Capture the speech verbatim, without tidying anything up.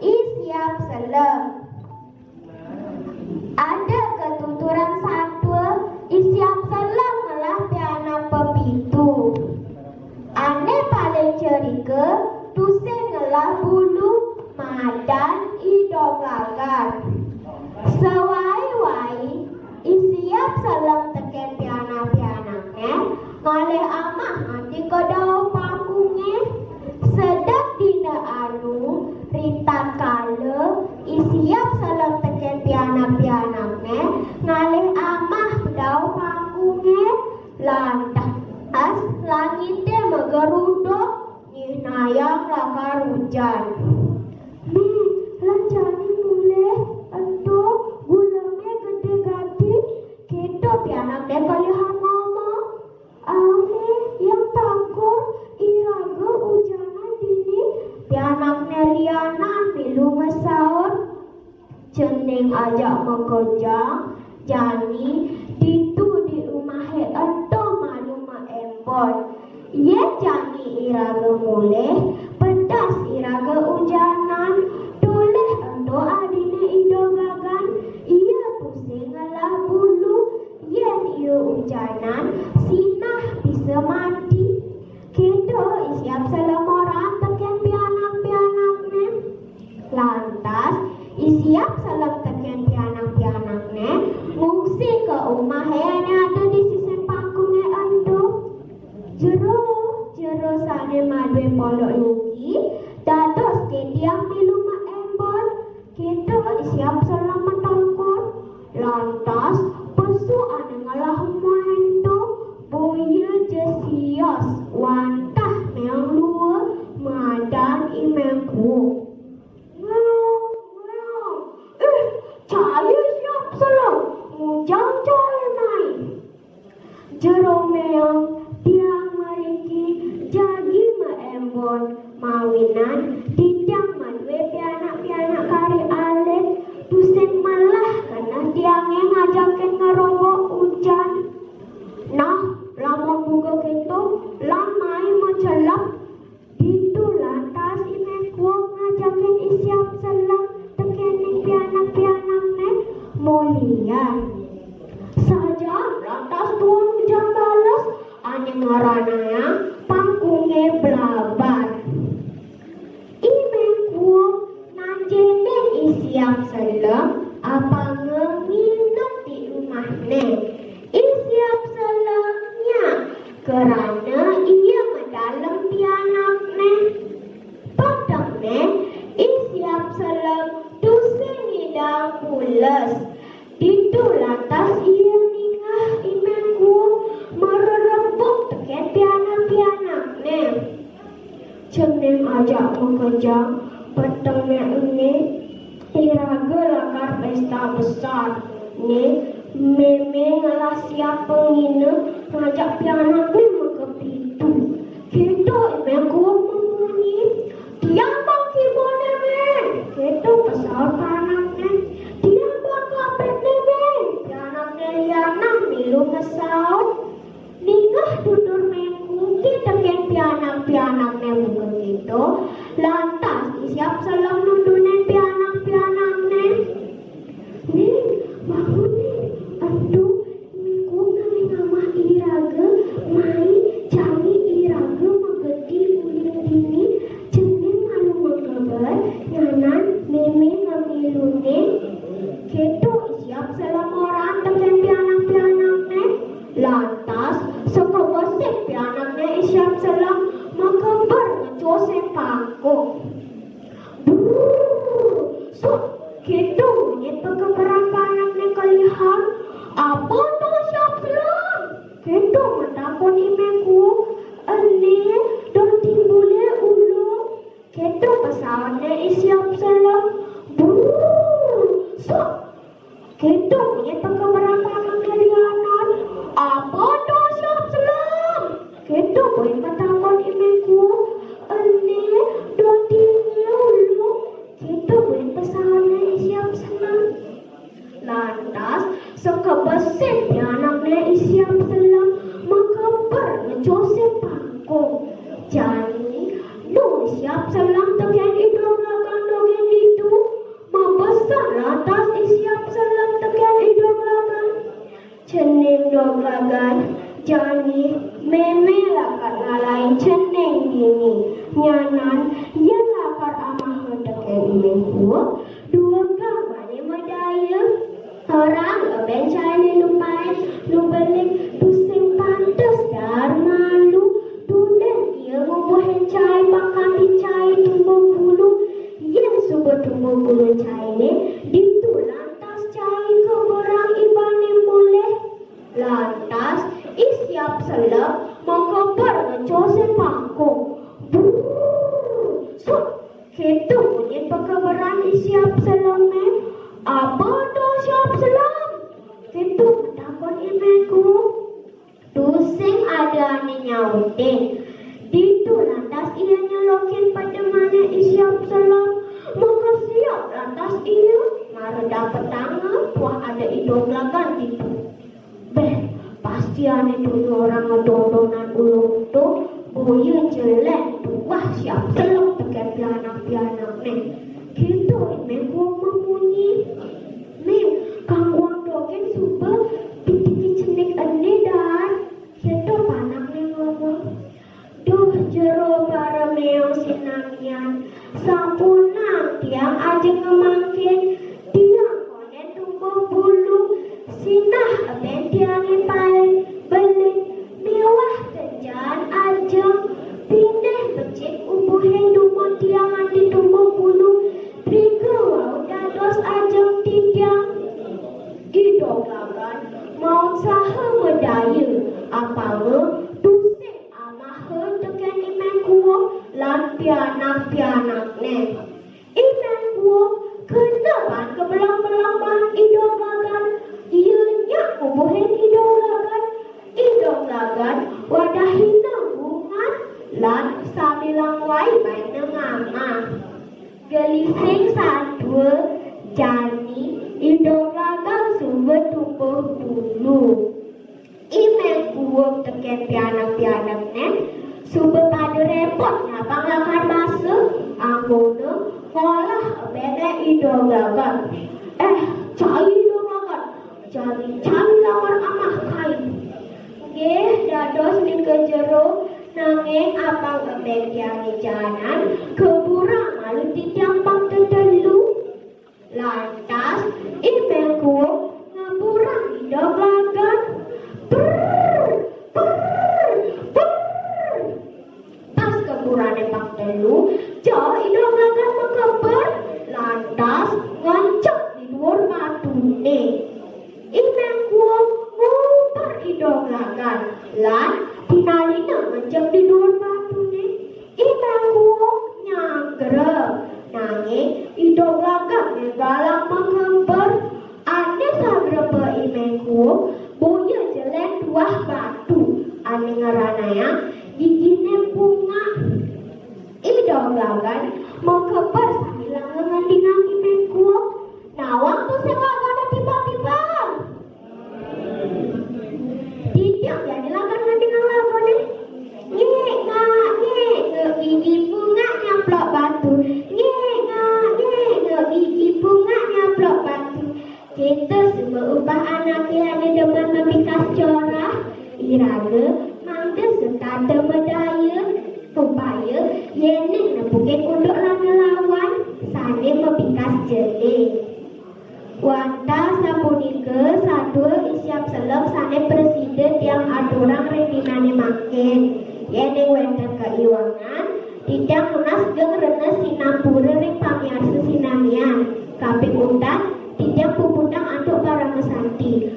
I Siap Selem. Ada ketuturan satua, I Siap Selem ngelah pianak pepitu. Ane paling cerike, tusing ngelah bulu, madan I Dong Lagan. Sewai-wai, I Siap Selem teken pianak-pianakne, ngalih amah nganti ka dauh pangkunge. Sedek dina anu, ritatkala I Siap Selem teken pianak-pianakne, ngalih amah dauh pangkunge, lantas langite mageruduk, nyihnayang lakar ujan. "Mi, lan jani mulih ento, guleme gede gati," kento pianakne kelihan ngomong. "Ame, yang takon, iraga ujanan dini," pianakne lianan milu masaut. Cening ajak makejang, jani ditu di umahe ento malu maembon. Yen jani iraga mulih, pedas iraga ujanan, tolih ento adine I Dong Lagan, ia tusing ngelah bulu, yen ia ujanan, sinah bisa mati. Kento I Siap Selem moran teken pianak-pianakne. Lantas, I Siap Selem teken pianak-pianakne, ngungsi ka umahe ane ada di sisin pangkunge ento. Jero, jero sane madue pondok luki, dados ke tiang milu maembon, kento I Siap Selem matakon. Lantas, pesu ane ngelah uma ento, boya ja sios wantah meong lua, madan I Meng Kuung. "Meong, meong. Ih, cai Siap Selem, ngujang cai mai." "Jero meong, tiang mriki jagi maembon, mawinan titiang madue pianak-pianak kari alit, tusing melah keneh tiange ngajakin ngrobok ujan." "Nah, lamun buka kento, lan mai macelep." Ditu lantas I Meng Kuung ngajakin I Siap Selem tekening pianak-pianakne molian. Saja lantas tuun ujan bales ane ngranayang pangkunge blabar. I Meng Kuung nanjenin I Siap Selem apanga nginep di umahne. I Siap Selem nyak, krana ia madalem pianakne. Petengne, I Siap Selem tusing ngidang pules. Ditu lantas ia ningeh I Meng Kuung marerebuk teken pianak-pianakne. Cening ajak makejang, petengne ene iraga lakar pesta besar. Ne, meme ngelah siap pengina ngajak pianakne makapitu. Kento I Meng Kuung mamunyi. "Tiang bang kibone, Meng," kento pesaut pianakne. "Tiang bang kapetne, Meng," pianakne lianan milu masaut. Ningeh tutur Meng Kuung teken pianak-pianakne buka kento, lantas I Siap Selem nutunin pianak-pianakne. "Ning, bangun, Ning. Ento Meng Kuung ngalih ngamah iraga, mai jani iraga magedi uli dini, cening malu makeber, nyanan meme ngamilunin." Kento I Siap Selem moran teken pianak-pianakne. Lantas, sakabesik pianakne I Siap Selem makeber ngecusin pangkung. Brrrr, sut, kento munyin pakeberan pianakne kelihan. "Apa to, Siap Selem?" kento matakon I Meng Kuung. "Ene, dong timbule ulung," kento pesautne I Siap Selem. Brrrr, sut, kento munyin pakeberan pianakne lianan. "Apa to, Siap Selem?" kento buin matakon I Meng Kuung. "Ene, dong timbule ulung," kento buin pesautne I Siap Selem. Lantas, sakabesik pianakne I Siap Selem makeber ngecusin pangkung. Jani, nu I Siap Selem teken I Dong Lagan doge Minggu, dua kang bani madaya. Orang ében cai nu paéh, nu belik, tusing pantes dahat malu. Tundén ia ngubuhin cai pakanti cai tumbuk bulu. Yén suba tumbuk bulu cainé, ditu lantas cai kaberang ibané mulih. Lantas, I Siap Selem makeber ngecosin pangkung. Brrrr, sut, kéto munyin pakeberan I Siap Selemé. "Apa to, Siap Selem?" Kéto matakon I Méng Kuuk. Tusing ada ané nyautin. Ditu lantas ia nyelokin pedemané I Siap Selem. Makesiab lantas ia, mara dapetanga tuah ada I Dong Glagan ditu. Béh, pasti ané tuh orang ngedondonan ulung to, boya jelék tuah Siap Selem tekén pianak-pianakné. Kéto I Méng Kuuk mamunyi. "Méng, kang guang dogén suba pitiki cenik ené dahat," kéto panakné ngomong. "Duh, jero para méong sinamian, sampunang tiang ajeng ngamangkin, tiang kondén tumbuk bulu, sinah ében tiangé paéh belik, miwah ten jaan ajeng, pinih becik ubuhin dumun tiang anti tumbuk bulu, drika wau dados ajeng titiang." I Dong Glagan maut saha madaya, apanga tusing amaha tekén I Méng Kuuk lan pianak-pianakné. I Méng Kuuk kena baan kabeleng-beleng baan I Dong Glagan, ia nyak ngubuhin I Dong Glagan. I Dong Glagan wadahina bungat lan sambilang wai maina ngamah. Gelising satua, jani I Dong Glagan suba tumbuk bulu. I Méng Kuuk tekén pianak-pianakné suba pada répot nyabang lakar basa, anggona ngolah ében I Dong Glagan. "Éh, cai I Dong Glagan, jani cai lakar amah kai." "Nggih, dados nika jero, nanging apang ében tiangé jaanan, kaburang malu titiang pang tetelu." Lantas, I Méng Kuuk ngaburang I Dong Glagan. Prrr, prrr, prrr. Pas kaburané pang telu, ja I Dong Glagan makeber, lantas ngencep di duur batuné. I Méng Kuuk nguber I Dong Glagan, lan tinalina ngencep di duur batuné. I Méng Kuuk nyanggrep, nanging I Dong Glagan galang makeber. Ané sagrepa I Méng Kuuk boya jelék tuah batu, ané ngranayang giginé bungah. I Dong Glagan makeber sambilanga ngendingang I Méng Kuuk. Nawang tusing lagona timpal-timpal. Titiang jani lakar ngendingang laguné. Ngik ngak ngik nguk, gigi bungak nyamplok batu. Ngik ngak ngik nguk, gigi bungak nyamplok batu. Kéto suba upah anaké ané demen mapikas corah, iraga mangda setata madaya, upaya yéning nepukin unduk lan nglawan sané mapikas jelé. Wantah sapunika, satua I Siap Selem sané prasida tiang aturang ring dinané mangkin. Yéning wénten kaiwangan, titiang nunas geng rena sinampura ring pamiarsa sinamian. Kaping untat, titiang puputang antuk paramasanti.